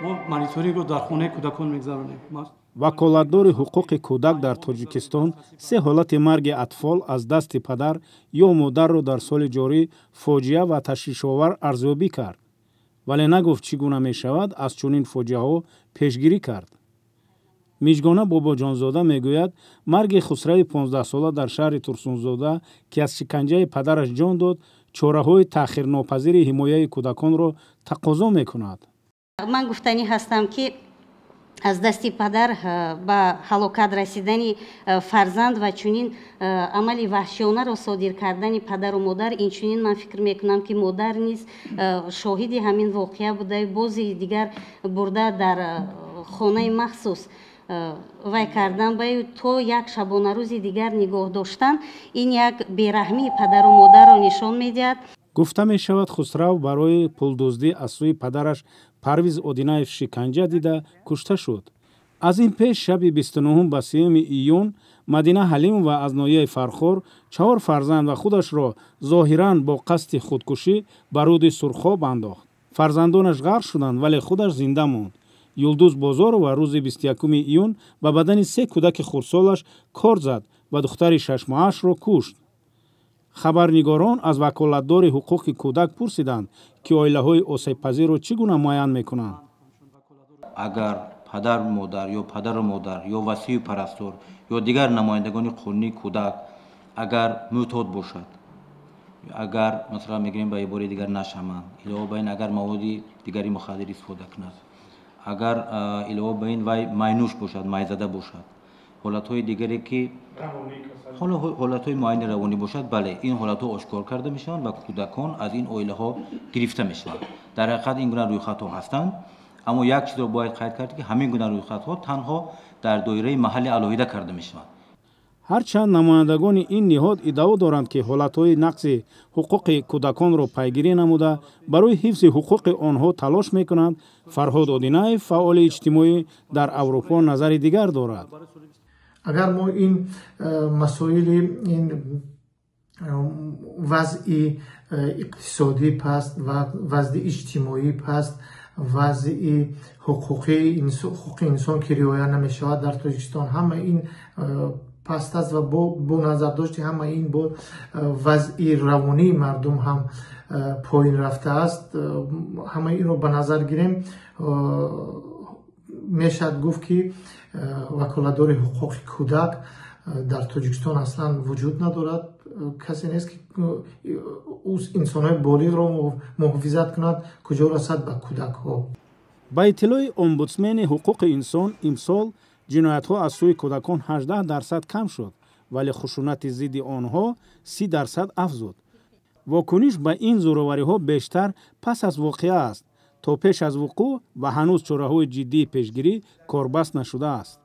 Мо мониторингро дар хонаи кӯдакон мегузаронем. Ваколатдори ҳуқуқи кӯдак дар Тоҷикистон се ҳолати марги атфол аз дасти падар ё модарро дар соли ҷорӣ фоҷиа ва ташвишовар арзёбӣ кард, вале нагуфт, чӣ гуна мешавад аз чунин фоҷиаҳо пешгирӣ кард. Миҷгона Бобоҷонзода мегӯяд, марги Хусрави 15-сола дар шаҳри Турсунзода, ки аз шиканҷаи падараш ҷон дод, чораҳои таъхирнопазири ҳимояи кӯдаконро тақозо мекунад. Ман гуфтанӣ ҳастам, ки аз дасти падар ба ҳалокат расидани фарзанд ва чунин амали ваҳшиёнаро содир кардани падару модар, инчунин ман фикр мекунам, ки модар низ шоҳиди ҳамин воқеа буда, бози дигар бурда дар хонаи махсус вай кардан ба то як шабонарӯзи дигар нигоҳ доштан, ин як бераҳмии падару модарро нишон медиҳад. Гуфта мешавад, Хусрав барои пулдуздӣ аз сӯи падараш Парвиз Одинаев шиканҷа дида кушта шуд. Аз ин пеш, шаби 29 ба 30 июн, Мадина Ҳалимова аз ноҳияи Фархор чаҳор фарзанд ва худашро зоҳиран бо қасди худкушӣ ба руди Сурхоб андохт. Фарзандонаш ғарқ шуданд, вале худаш зинда монд. Юлдуз Бозорова рӯзи 21 июн ба бадани се кӯдаки хурдсолаш кор зад ва духтари 6-моҳаашро кушт. Хабарнигорон аз ваколатдори ҳуқуқи кӯдак пурсиданд, ки оилаҳои осебпазирро чӣ гуна муайян мекунанд. Агар падар, модар ё падару модар ё васию парастор ё дигар намояндагони қонунии кӯдак агар мӯътод бошад, агар, масалан, мегирем, ба ибораи дигар, нашаманд, илова ба ин, агар маводи дигари мухаддир истифода кунад, агар илова ба ин вай майнӯш бошад, майзада бошад, ҳолатҳои дигаре ки ҳолатҳои муайяни равонӣ бошад, бале, ин ҳолатҳо ошкор карда мешаванд ва кӯдакон аз ин оилаҳо гирифта мешаванд. Дар ҳақиқат, ин гуна рӯйхатҳо ҳастанд, аммо як чизро бояд қайд кард, ки ҳамин гуна рӯйхатҳо танҳо дар доираи маҳалли алоҳида карда мешаванд. Ҳарчанд намояндагони ин ниҳод иддао доранд, ки ҳолатҳои нақзи ҳуқуқи кӯдаконро пайгирӣ намуда, барои ҳифзи ҳуқуқи онҳо талош мекунанд, Фарҳод Одинаев, фаъоли иҷтимоӣ дар Аврупо, назари дигар дорад. Агар мо ин масоили ин вазъи иқтисодӣ паст ва вазъи иҷтимоӣ паст, вазъи ҳуқуқи инсон, ки риоя намешавад дар Тоҷикистон, ҳама ин паст аст ва бо назардошти ҳама ин бо вазъи равонии мардум ҳам поин рафтааст, ҳама инро ба назар гирем, мешавад гуфт, ки ваколатдори ҳуқуқи кӯдак дар Тоҷикистон аслан вуҷуд надорад. Касе нест, ки инсонҳои болиғро муҳофизат кунад, куҷо расад ба кӯдакҳо. Ба иттилои омбудсмени ҳуқуқи инсон, имсол ҷиноятҳо аз сӯи кӯдакон 18% кам шуд, вале хушунати зидди онҳо 30% афзуд. Вокуниш ба ин зӯровариҳо бештар пас аз воқеа аст. То пеш аз вуқӯъ ва ҳанӯз чораҳои ҷиддии пешгирӣ корбаст нашудааст.